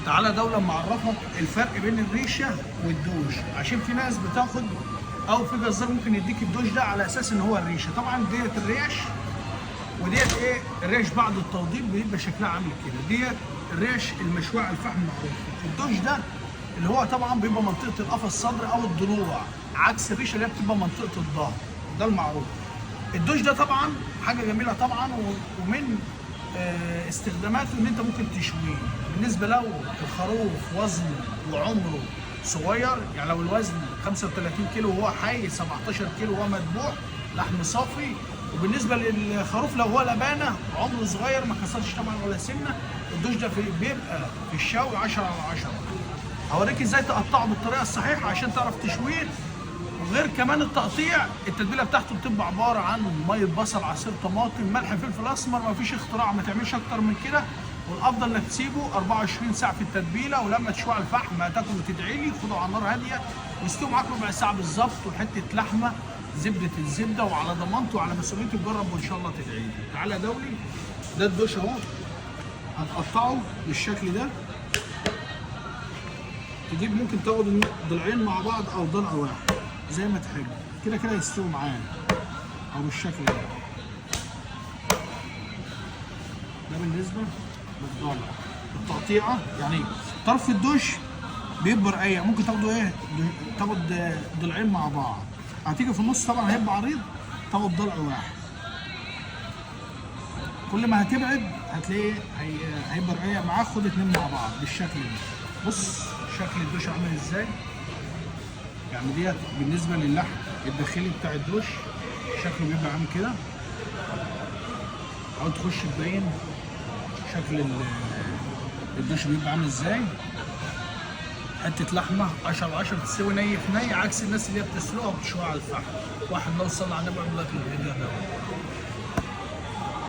تعالى دولة معرفك الفرق بين الريشة والدوش، عشان في ناس بتاخد او في جزار ممكن يديك الدوش ده على اساس ان هو الريشة. طبعا ديت الريش وديت ايه الريش بعد التوضيب بيبقى شكلها عامل كده. ديت الريش المشويه على الفحم معروف. الدوش ده اللي هو طبعا بيبقى منطقة القفص الصدر او الضلوع، عكس الريشة اللي هي بتبقى منطقة الظهر، ده المعروف. الدوش ده طبعا حاجة جميلة طبعا، ومن استخداماته ان انت ممكن تشويه. بالنسبة لو الخروف وزنه وعمره صغير، يعني لو الوزن 35 كيلو وهو حي، 17 كيلو وهو مذبوح لحم صافي. وبالنسبة للخروف لو هو لبانه عمره صغير ما كسرش طبعا ولا سنة، الدوش ده بيبقى في الشوي 10 على 10. هوريك ازاي تقطعه بالطريقة الصحيحة عشان تعرف تشويه. وغير كمان التقطيع، التتبيله بتاعته بتبقى عبارة عن مية بصل، عصير طماطم، ملح، فلفل اسمر، مفيش اختراع، ما تعملش اكتر من كده. والافضل انك تسيبه 24 ساعة في التتبيله، ولما تشوي على الفحم هتاكل وتدعي لي. خده على نار هادية ويستوي معاك ربع ساعة بالظبط، وحتة لحمه زبدة الزبدة، وعلى ضمانته وعلى مسؤوليته تجرب وان شاء الله تدعي لي. تعالى يا دولي، ده الدوش اهو، هتقطعه بالشكل ده. تجيب ممكن تاخد ضلعين مع بعض او ضلع واحد زي ما تحب، كده كده يستوي معانا او بالشكل ده. ده بالنسبة للضلع. التقطيعه يعني طرف الدش بيبقى رقيق، ممكن تاخده ايه، تاخد ضلعين مع بعض، هتيجي في النص طبعا هيبقى عريض، تاخد ضلع واحد. كل ما هتبعد هتلاقيه هيبقى رقيق معاك، خد اتنين مع بعض بالشكل ده. بص شكل الدش عامل ازاي. يعني ديت بالنسبة للحم الداخلي بتاع الدوش شكله بيبقى عامل كده. حاول تخش تبين شكل الدوش بيبقى عامل ازاي. حتة لحمه 10 على 10 تستوي ني في ني، عكس الناس اللي هي بتسلقها وبتشويها على الفحم. واحد لو صلى على النبي عمل لك الفيديو ده.